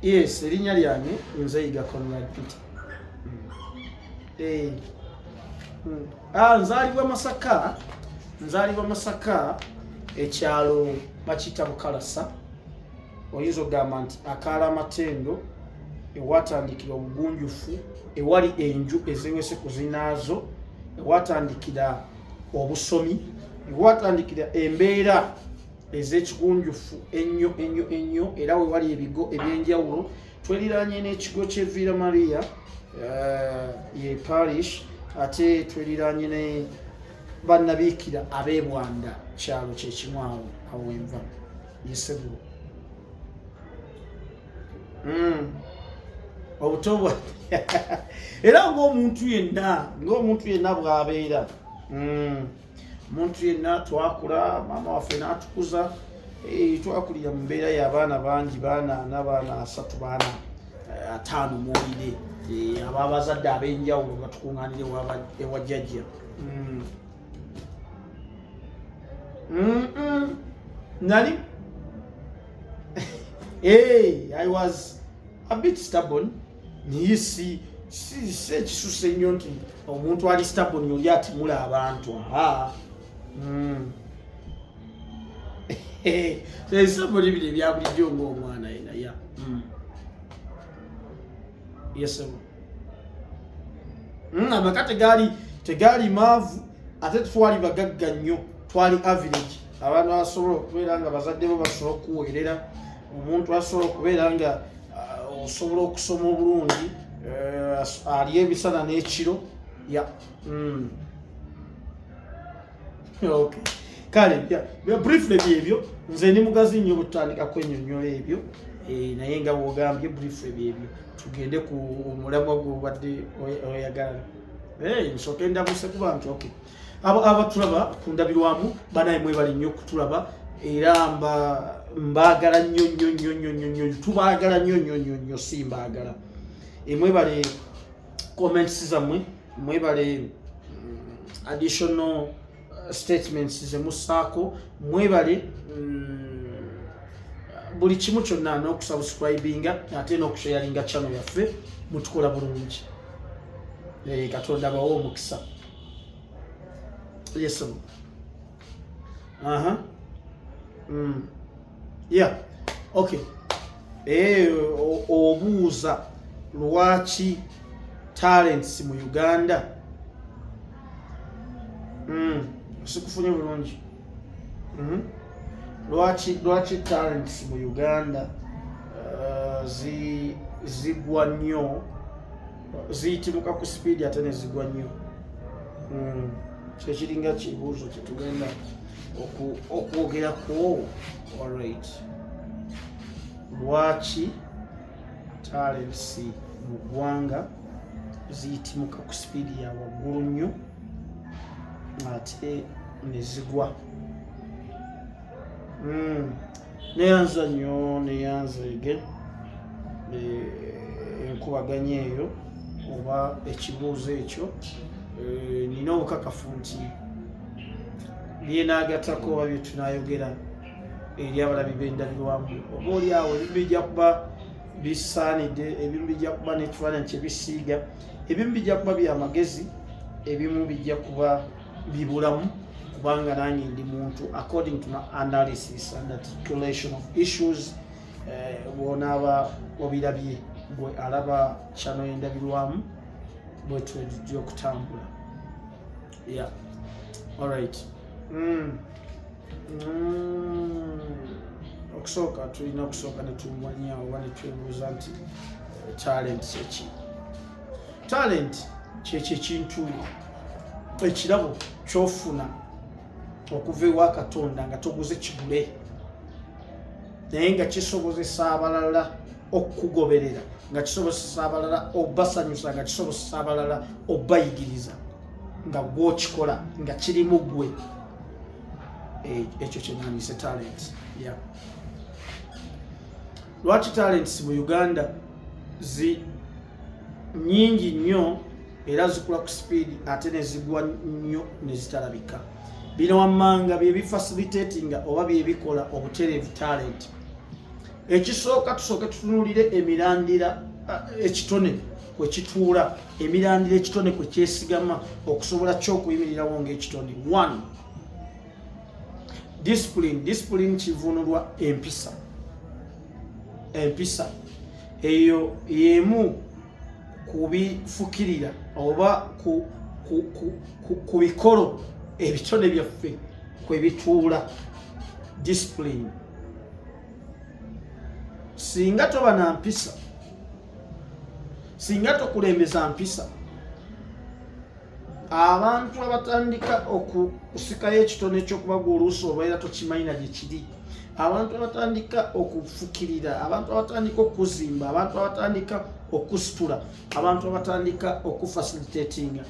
Yes, erinnya lyange nze Yiga Conrad Peter. Ah, nzaalibwa Masaka, nzaalibwa Masaka, ekyalo bakiyita Bukalasa. Oyinza okugamba nti akaala amatendo ewatandikira obugunjufu, ewali enju ezewese ku zinaazo, ewatandikira obusomi, ewatandikira embeera ez'ekigunjufu ennyo ennyo ennyo, era we wali ebigo ebyenjawulo. Tweriranye n'ekigo ky'e Villa Maria, ye parish, ate tweriranye ne bannabiikira ab'ebwanda, kyalo kyekimu awo awo wenva yesegulu. Obuto bwa era ng'omuntu yenna bw'abeera. Omuntu yenna twakula, maama waffe n'atukuza. Twakulira mu mbeera y'abaana bangi, baana 4, baana 30, baana 50 mwolire. Ab'abazadde ab'enjawulo nga tukuŋŋaanira ewa jjajja. Nali hey, I was a bit stubborn, naye si ekisusa ennyo nti omuntu ali stubborn oli atimula abantu. Aha. Stubborn bino ebya bulijjo ng'omwana yena ya. Yes, sir. Amaka tegaali maavu, ate twali bagagga nnyo, twali average. Abantu abasobola okubeera nga bazadde bo basobola okuweerera, omuntu asobola okubeera nga osobola okusoma obulungi, alya ebisana n'ekiro ya. Okay. Kale briefly byebyo. Nze ndi mugazi nnyo bwetutandika kwenyonyola ebyo. Naye nga bwogambye, briefly byebyo. Tugende ku mulamwa gwobadde oyagala. Nsooke ndabuse ku bantu. Okay, abo abatulaba ku ndabirwamu, banaye mwebale nnyo okutulaba, era mba mbaagala nnyo nnyo nnyo nnyo nnyo nnyo, tubaagala nnyo nnyo nnyo nnyo, si mbaagala. Mwebale comments zammwe, mwebale additional statements zemussaako, mwebale buli kimu kyonna, n'okusubscribinga ate n'okusharinga channel yaffe. Mutukola bulungi. Katonda bawe omukisa. Yes sir. Aha. Yeah, okay. Obuuza lwaki talents mu Uganda. Sikufunye bulungi. Lwaki talents mu Uganda zigwa nnyo, ziyitimuka ku speed ate ne zigwa nnyo? Kyekiringa kibuuzo kyetugenda okwogerako. Alright, lwaki talents mu ggwanga ziyitimuka ku speed ya waggulu nnyo ate ne zigwa? Neyanza nnyo, neyanzeege enkubaganya eyo oba ekibuuzo ekyo. Nina obukakafu nti byenaagattako oba byetunayogera eri abalabi b'endabirwamu, oba oli awo ebimu bijja kuba bisaanidde, ebimu bijja kuba n'ekifaananyi kyebisiiga, ebimu bijja kuba byamagezi, ebimu bijja kuba bibulamu, kubanga nange ndi muntu. According to my analysis and articulation of issues, bwonaaba obirabye gwe alaba channel y'endabirwamu, bwetujja okutambula. Yeah, alright. Okusooka tulina okusooka netumanya oba netwebuuza nti talent kyeki? Talent kyekyo ekintu, ekirabo kyofuna okuva ewa Katonda nga toguze kigule, naye nga kisobozesa abalala okukugoberera, nga kisobozesa abalala obasanyusa, nga kisobozesa abalala obayigiriza, nga gwokikola nga kirimu gwe. Ekyo kyenandise talent, yeah. Lwaki talents mu Uganda zi nyingi nnyo era zikula ku speed ate nezigwa nnyo nezitalabika? Bino wammanga bye bifacilitatinga oba byebikola obutereevu talent. Ekisooka, tusooke tutunuulire emirandira ekitone kwe kituula, emirandira ekitone kwe kyesigama okusobola kyokuyimirirawo ng'ekitone. One, discipline. Discipline kivunulwa empisa. Empisa eyo yemu ku bifukirira oba ku bikolo ebitone byaffe kwe bituula. Discipline, singa toba na mpisa, singa tokulembeza mpisa, abantu abatandika okusikayo ekitone ekyokubaga oluusi obeera tokimanyi na gye kiri, abantu abatandika okufukirira, abantu abatandika okuzimba, abantu abatandika okusitula, abantu abatandika okufacilitatinga,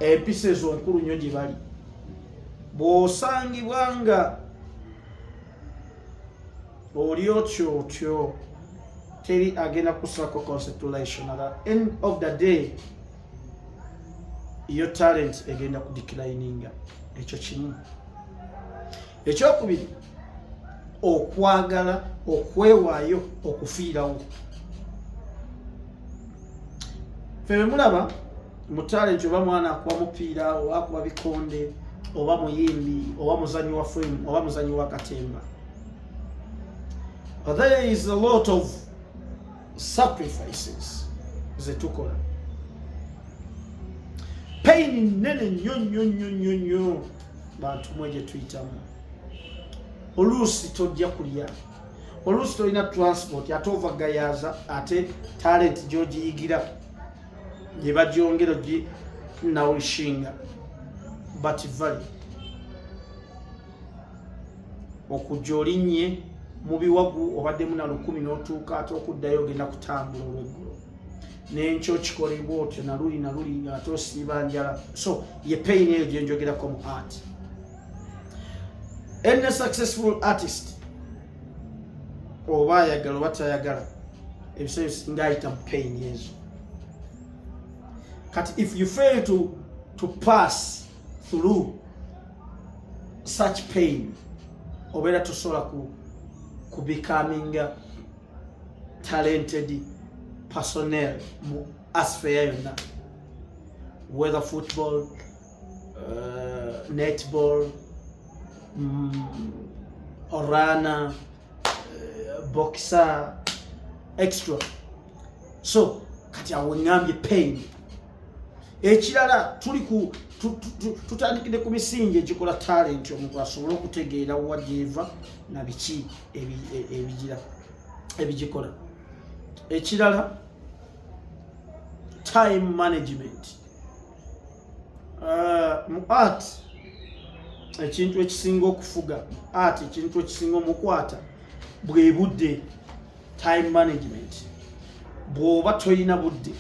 empisa ezo nkulu nnyo gye bali. Bw'osangibwa nga oli otyo otyo, teri agenda kusako concentration. At the end of the day, your talent egenda kudeclininga. Ekyo kimu. Ekyokubiri, okwagala okwewaayo okufiirawo. Ffe bemulaba mu talent, oba mwana akuba mupiira, oba akuba bikonde, oba muyimbi, oba muzanyi wa film, oba muzanyi wa katemba, there is a lot of sacrifices zetukola. Pain nene nnyo nnyo nnyo nnyo nnyo bantu mwe gye tuyitamu. Oluusi tojja kulya, oluusi tolina transport, ate ova Gayaza, ate talent gyogiyigira gye bagyongera oginourishinga. But valley okujja olinnye mu biwagu, obaddemu na 1000 n'otuuka, ate okuddayo ogenda kutambula olweggulo nenkyo kikolebwa otyo naluli naluli, ate osiiba njala. So ye pain eyo gyenjogerako mu art. Any successful artist, oba ayagala oba tayagala, ebiseera ebisinga ayita mu pain ezo. Kati if you fail to pass through such pain, obeera tosobola ku becoming talented personnel mu asphere yonna, whether football, netball, orana, boxer, extra. So kati awo ngambye pain. Ekirala, tuli ku tutandikidde ku misingi egikola talent, omuntu asobole okutegeera wa gyeva na biki ebigira ebigikola. Ekirala, time management. Mu art, ekintu ekisinga okufuga art, ekintu ekisinga omukwata bwe budde, time management. Bw'oba toyina budde,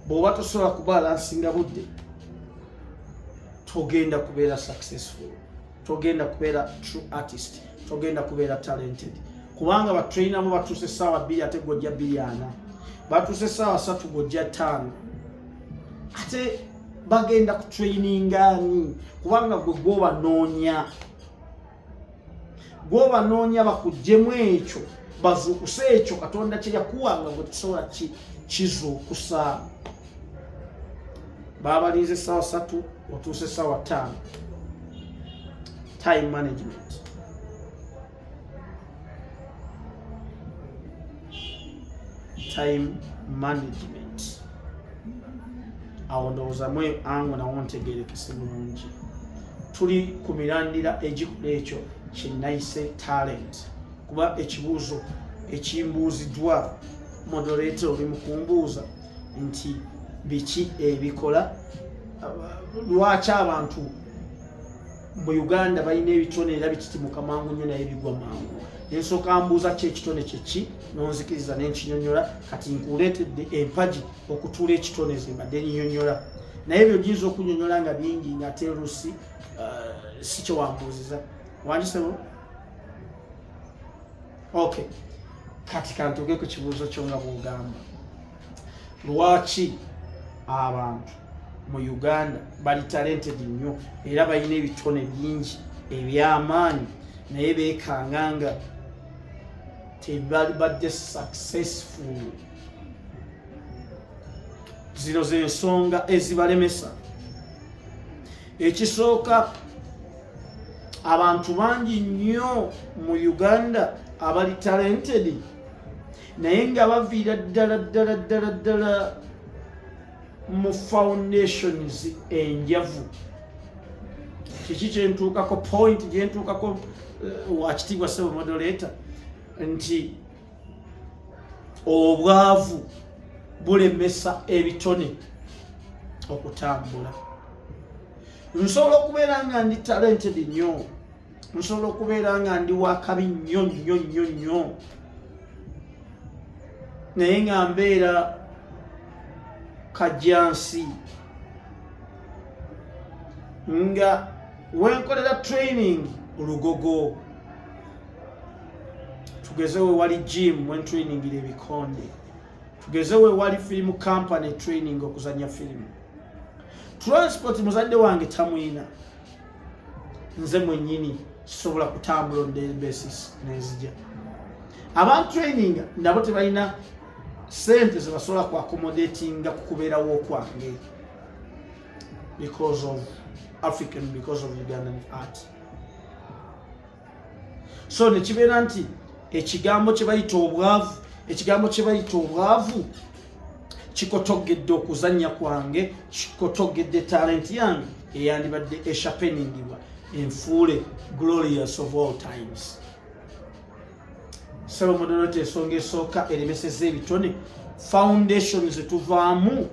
bw'oba tosobola kubalansinga budde, togenda kubeera successful, togenda kubeera true artist, togenda kubeera talented, kubanga batrainamu batuuse essaawa 2, ate gojja 2:40, batuuse essaawa 3, gojja 5, ate bagenda kutrainingaani? Kubanga gwe gwobanoonya, gwobanoonya bakuggyemu ekyo, bazuukuse ekyo Katonda kye yakuwanga gwe tusobola kizuukusa. Babalinze essaawa 3, otuuse essaawa 5. Time management. Time management. Awo ndowooza mwe ango nawo ntegerekese bulungi. Tuli ku mirandira egikola ekyo kyenayise talent, kuba ekibuuzo ekimbuuziddwa moderator, oli mu kumbuuza nti biki ebikola, lwaki abantu mu Uganda balina ebitone era bititimuka mangu nnyo naye bigwa mangu. Nensooka mbuuza ki ekitone kyeki, nonzikiriza nenkinyonyola. Kati nkuleetedde empagi okutuula ekitone ze mbadde nyinyonyola, naye ebyo giyinza okunyonyola nga bingi, ngaate oluusi si kyewambuuziza. Wangisebo? Okay, kati kantuuke ku kibuuzo kyo nga bw'ogamba lwaki abantu mu Uganda bali talented nnyo era balina ebitone bingi eby'amaanyi, naye beekanga nga Tebali badde successful. Zino zensonga ezibalemesa. Ekisooka, abantu bangi nnyo mu Uganda abali talented, naye nga baviira ddala ddala ddala ddala mu foundations enjavu. Kiki kyentuukako? Point gyentuukako, wakitiibwa sebo moderator, nti obwavu bulemesa ebitone okutambula. Nsobola okubeera nga ndi talented nnyo, nsobola okubeera nga ndi wakabi nnyo nnyo nnyo nnyo, naye nga mbeera Kajjansi, nga wenkolera training Lugogo, tugeze we wali gym wentrainingira ebikonde, tugeze we wali film company training okuzanya firimu, transport muzadde wange tamwina, nze mwennyini kisobola kutambula on daily basis nenzija. Abantraininga nabo tebalina sente zebasobola ku accommodatinga ku kubeerawo kwange because of African, because of Ugandan art. So nekibeera nti ekigambo kye bayita obwavu, ekigambo kye bayita obwavu kikotogedde okuzannya kwange, kikotogedde talent yange eyandibadde esharpeningibwa enfuule glorious of all times. Sebo moderator, ensonga esooka eremeseza ebitone, foundation zetuvaamu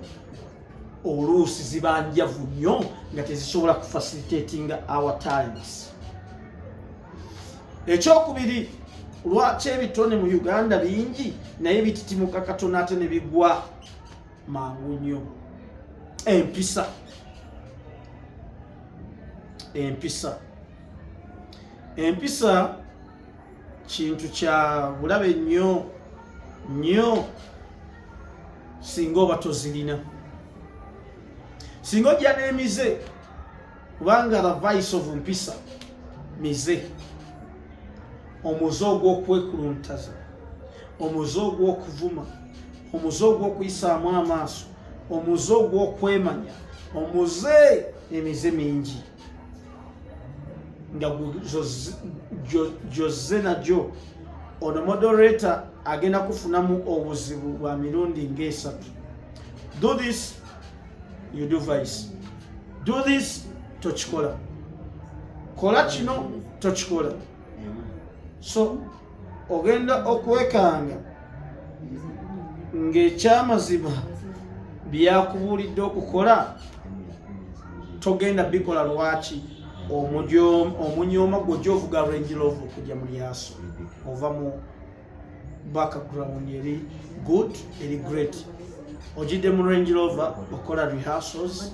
oluusi ziba njavu nnyo nga tezisobola kufacilitatinga our talents. Ekyokubiri, lwaki ebitone mu Uganda bingi naye bititimuka katono ate ne bigwa mangu nnyo? Empisa. Empisa, empisa kintu kya bulabe nnyo nnyo singa oba tozirina, singa ojja n'emize, kubanga the vice of mpisa mize. Omuze ogw'okwekuluntaza, omuze ogw'okuvuma, omuze ogw'okuyisaamu amaaso, omuze ogw'okwemanya, omuze, emize mingi nga gyozze nagyo. Ono moderator agenda kufunamu obuzibu bwa mirundi ng'esatu. Do this, you do vice. Do this, tokikola. Kola kino, tokikola. So ogenda okwekanga ng'ekyamazima byakubuulidde okukola togenda bikola. Lwaki? Omunyooma gwojja ovuga Range Rover okujja mu lyaso, ova mu background eri good, eri great, ogidde mu Range Rover okola rehearsals,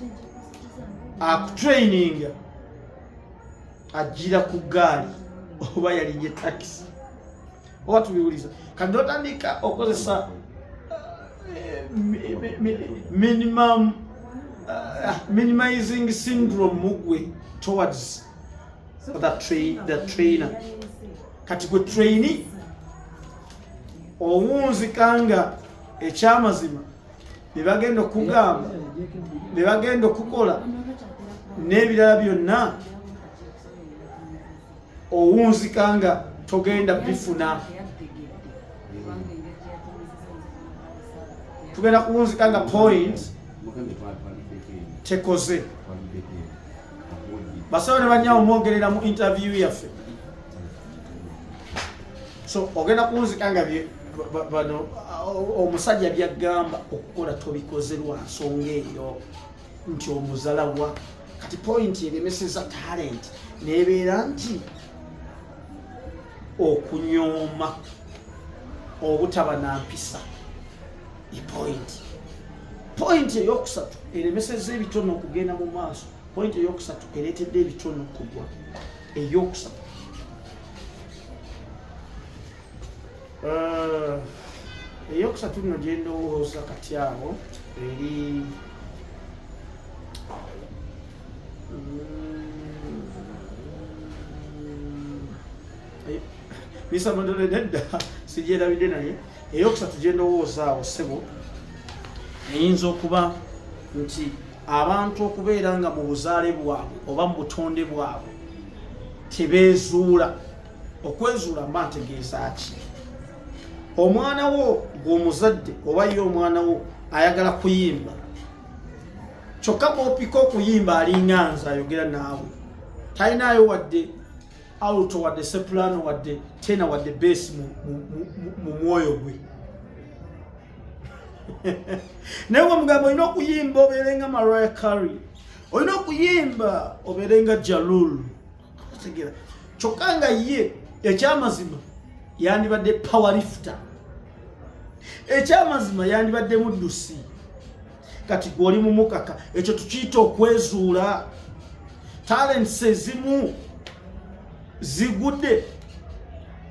akutraining ajira ku gaali oba yalinye taxi oba tubiwuliza. Kati notandika okozesa minimum minimizing syndrome mugwe towards the trainer. Kati gwe trainee owunzika nga ekyamazima bebagenda okugamba, bebagenda okukola n'ebirala byonna, owunzika nga togenda bifuna. Tugenda kuwunzika nga point tekoze. Basawo ne banyawo mwogerera mu interview yaffe, so ogenda kuwunzika nga bano omusajja byagamba okukola tobikoze lwa nsonga eyo nti omuzalawa. Kati point eremeseza talent nebeera nti okunyooma, obutaba na mpisa. Point eyokusatu eremeseza ebitono okugenda mu maaso, point eyokusatu ereetedde ebitono okugwa, eyokusatu, eyokusatu nno gyendowooza kati awo eri Mr. Moderator, nedda. Sigyerabidde, naye eyokusatu gyendowooza awo, ssebo, eyinza okuba nti abantu okubeera nga mu buzaale bwabwe oba mu butonde bwabwe tebeezuula. Okwezuula mba ntegeeza ki? Omwana wo gw'omuzadde oba ye omwana wo ayagala kuyimba, kyokka bw'opika okuyimba alinga nze ayogera naawe, talinaayo wadde alto, wadde soprano, wadde tenor, wadde bass mu mwoyo gwe. Naye wemugamba olina okuyimba obeere nga Mariah Carey, olina okuyimba obeere nga Ja Rule, otegeera? Kyokka nga ye ekyamazima yandibadde powerlifter, ekyamazima yandibadde muddusi. Kati gwoli mumukaka. Ekyo tukiyita okwezuula. Talents ezimu zigudde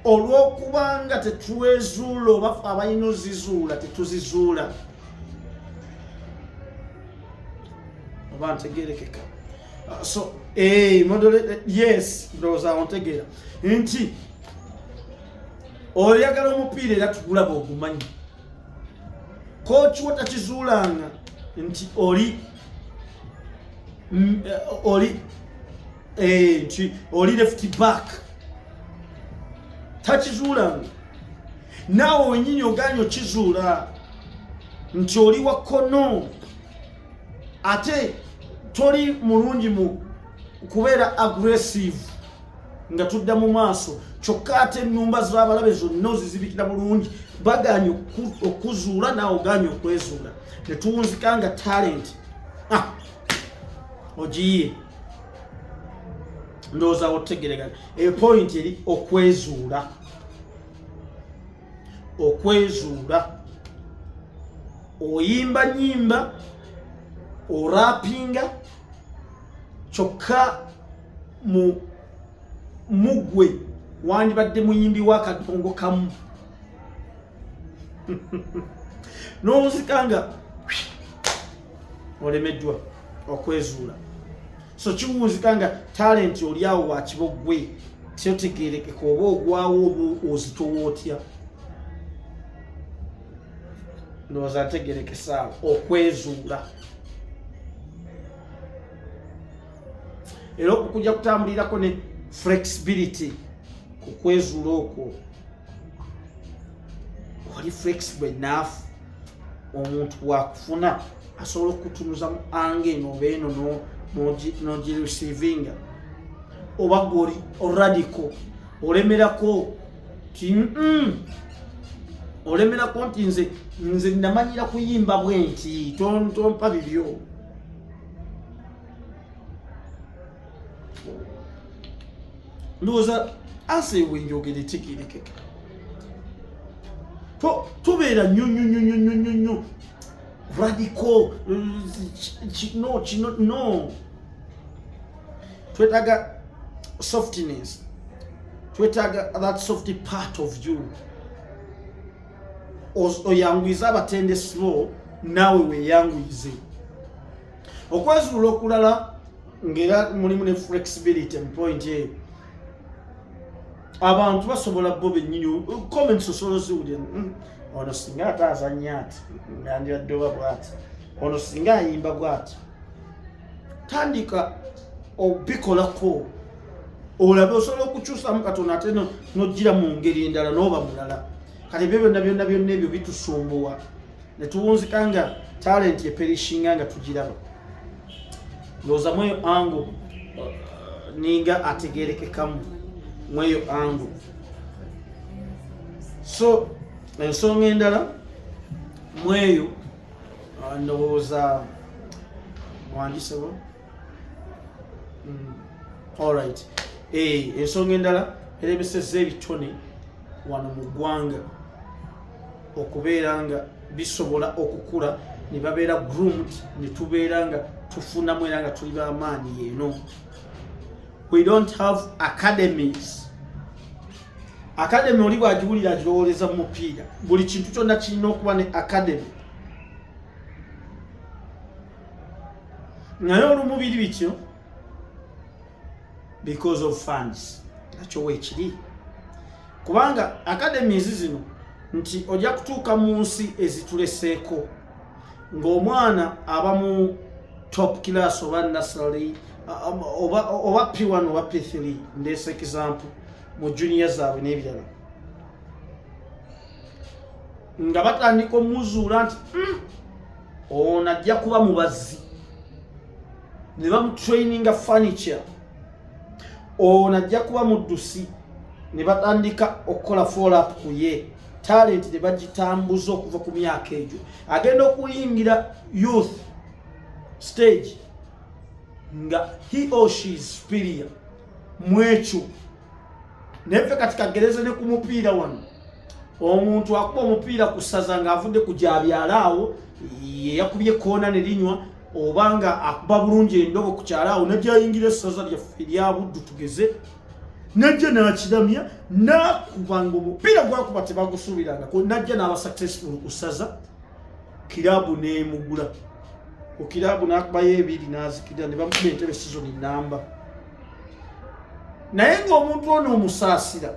olw'okubanga tetwezuula, oba fe abalina ozizuula tetuzizuula. Oba ntegerekeka? So yes, ndowooza awo ntegeera nti oyagala omupiira era tugulaba ogumanyi. Coach wo takizuulanga nti oli nti oli left back, takizuulanga. Naawe wenyini oganye okizuula nti oli wa kkono, ate toli mulungi mu kubeera aggressive nga tudda mu maaso, kyokka ate ennumba z'abalabe zonna ozizibikira bulungi. Baganye okuzuula, naawe oganye okwezuula, ne tuwunzika nga talent ogiyiye. Ndowooza otegeregana eyo point eri okwezuula. Okwezuula, oyimba nyimba, orapinga, kyokka mu mugwe wandibadde muyimbi wa kadongo kamu, n'owunzika nga olemeddwa okwezuula. So kiwunzika nga talent oli awo wakiboggwe, kyotegerekeka oba ogwawo oba ozitowa otya. Ndowooza ntegerekesaawo okwezuula. Era okujja kutambulirako ne flexibility ku kwezuula okwo. Oli flexible enough? Omuntu wakufuna asobola okutunuza mu angle eno oba eno n'ogireceivinga, oba gwoli radical, olemerako ti olemerako nti nze namanyira kuyimba bwe nti, tompa bibyo. Ndowooza ase wenjogere tegerekeka. Tubeera nnyo nnyo nnyo nnyo nnyo nnyo nnyo radical. No, kino no, twetaaga softness, twetaaga that soft part of you. Oyanguyize abatendesi bo, naawe weeyanguyize. Okwezuula okulala ngaera mulimu ne flexibility mu point eyo. Abantu basobola bo bennyini comments osobola oziwulira, "Ono singa ate azanya ati yandibadde oba bwati, ono singa ayimba bwati." Tandika obikolako olabe osobola okukyusamu katono, ate nogira mu ngeri endala n'oba mulala. Kati ebyo byonna byonna byonna ebyo bitusumbuwa ne tuwunzika nga talent eperishinga nga tugiraba. Ndowooza mweyo angle ninga ategerekekamu mweyo angle. So ensonga endala mweyo, ndowooza mwangisebo. Alright, ensonga endala eremesezza ebitone wano mu ggwanga okubeera nga bisobola okukula ne babeera groomed ne tubeera nga tufunamu era nga tuli b'amaanyi yeeno, we don't have academies. Academy oli bw'agiwulira agirowooleza mu mupiira. Buli kintu kyonna kirina okuba ne academy, naye olumu biri bityo because of funds. Nakyo weekiri, kubanga academies zino Nti ojja kutuuka mu nsi ezituleseeko ng'omwana aba mu top class oba nursery oba P1 oba P3, ndeesa example, mu junior zaabwe n'ebirala, nga batandika omuzuula nti ono ajja kuba mubazzi, ne bamutraininga furniture. Ono ajja kuba muddusi, ne batandika okukola follow up ku ye talent, ne bagitambuza okuva ku myaka egyo. Agenda okuyingira youth stage nga he or she is superior mwekyo. Naye ffe kati kagereze ne ku mupiira wano, omuntu akuba omupiira ku ssaza ng'avudde ku gyabyala awo, yeyakubye koona ne linywa, oba nga akuba bulungi endobo ku kyalo awo, najayingira essaza lyaffe erya Buddu tugeze, najja n'akiramya n'akuba nga omupiira gwakuba tebagusuubirangako, najja n'aba successful ku ssaza, kiraabu n'emugula ku kiraabu, n'akubayo ebiri n'azikirira, ne bamukuba entebe sizoni namba. Naye ng'omuntu ono omusaasira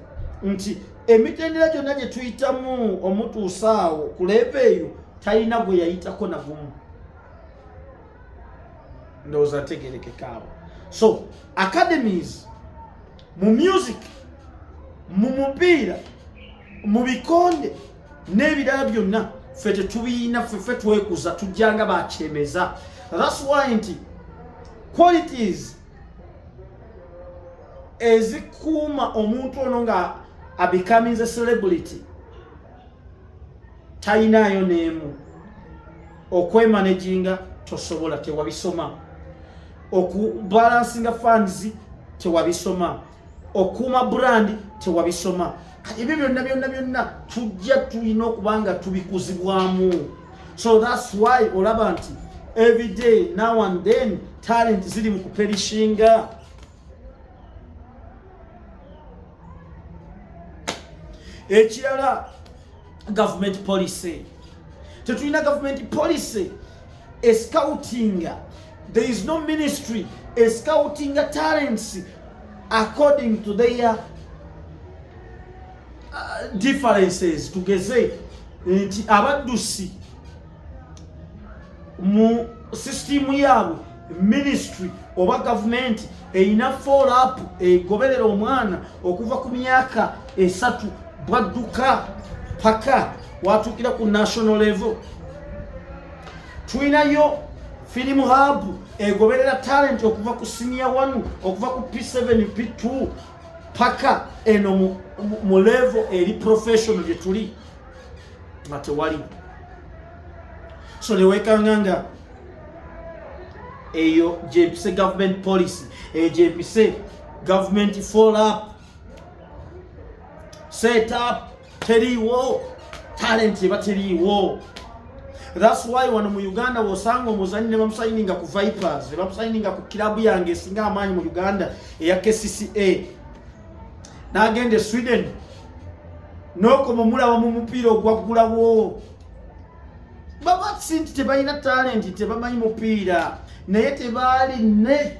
nti emitendera gyonna gye tuyitamu omutuusa awo ku level eyo, talina gwe yayitako nagumu. Ndowooza ntegerekeka awo. So academies mu music, mu mupiira, mu bikonde n'ebirala byonna, ffe tetubiina. Ffe twekuza, tujjanga bakyemeza. That's why nti qualities ezikuuma omuntu ono nga abecomes a celebrity talinayo n'emu. Okwemanaginga tosobola, tewabisoma. Okubalansinga funds tewabisoma. Okuuma brand tewabisoma. Kati ebyo byonna byonna byonna tujja tulina okuba nga tubikuzibwamu. So that's why olaba nti everyday, now and then, talent ziri mu kuperishinga. Ekirala, government policy. Tetulina government policy escouting. There is no ministry escouting talents according to their differences. Tugeze nti abaddusi mu sisitimu yaabwe, ministry oba gavumenti erina follow up egoberera omwana okuva ku myaka 3 bwadduka paka watuukira ku national level. Tulinayo film hub egoberera talent okuva ku senior 1, okuva ku P7, P2, paka eno mu level eri professional gye tuli, nga tewali. So newekanga nga eyo gyempise government policy, eyo gyempise government follow up set up teriiwo, talent eba teriiwo. That's why wano mu Uganda wosanga omuzanyi ne bamusayininga ku Vipers, ne bamusayininga ku kilabu yange esinga amaanyi mu Uganda eya KCCA, n'agenda e Sweden, n'okoma omulaba mu mupiira ogwaggulawo. Baba si nti tebalina talent, tebamanyi mupiira, naye tebaali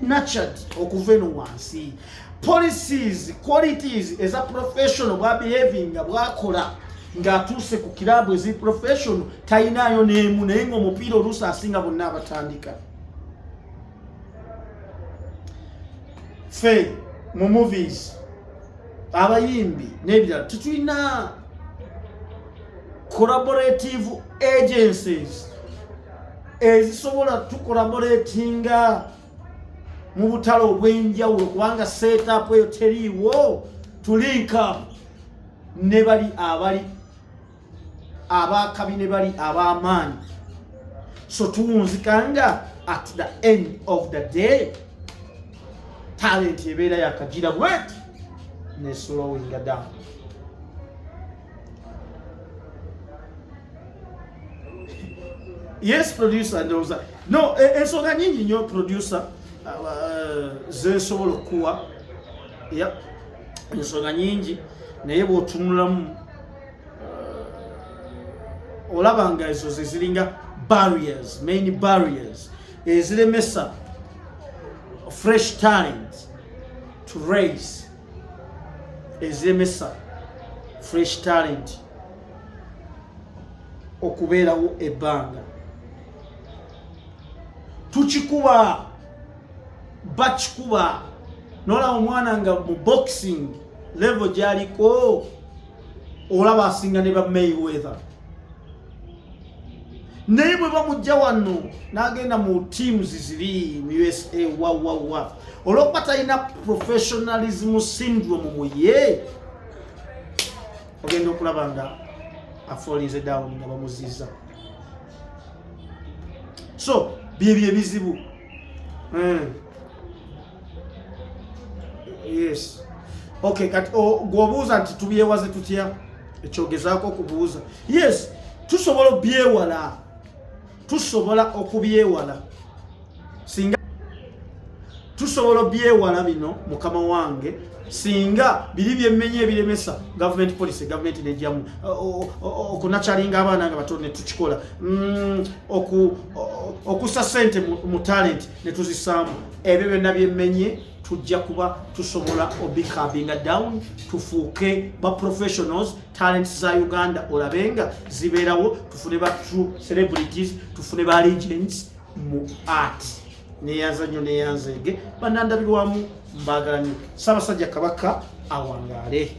nurtured okuva eno wansi. Policies, qualities eza professional bwabehavinga, bwakola ng'atuuse ku kirabu ezi professional, talinayo n'emu, naye ng'omupiira oluusi asinga bonna abatandika. Ffe mu movies, abayimbi n'ebirala, tetulina collaborative agencies ezisobola tucollaboratinga mu butale obw'enjawulo, kubanga setup eyo teriiwo to link up ne bali abali abakabi ne bali ab'amaanyi. So tuwunzikanga at the end of the day talent ebeera yakagira bweti ne slowinga down. Yes, producer, ndowooza no ensonga nyingi nnyo, producer, zensobola okukuwa. Yeah, ensonga nyingi, naye bw'otunulamu olaba nga ezo ze ziringa barriers, main barriers eziremesa fresh talent to raise, eziremesa fresh talent. Okubeerawo ebbanga tukikuba, bakikuba, nolaba omwana nga mu boxing level gyaliko, olaba asinga ne ba Mayweather, naye bwe bamujja wano n'agenda mu teams ziri mu USA, wawawa, olwokuba talina professionalism syndrome mu ye, ogenda okulaba nga afallinze down, nga bamuziza. So byebyo ebizibu. Yes, okay. Kati gwobuuza nti tubyewaze tutya? Ekyogezaako okubuuza. Yes, tusobola obyewala, tusobola okubyewala singa tusobola obyewala bino. Mukama wange, singa biri byemmenye ebiremesa government policy, government nejjamu okunurturinga abaana nga bato netukikola, okussa sente mu talent netuzisaamu, ebyo byonna byemmenye tujja kuba tusobola obicurbinga down, tufuuke ba professionals. Talents za Uganda olabenga zibeerawo, tufune ba true celebrities, tufune ba legends mu art. Neyanza nnyo, neyanzeege. Bannandabirwamu, mbaagala nnyo. Ssaabasajja Kabaka awangaale.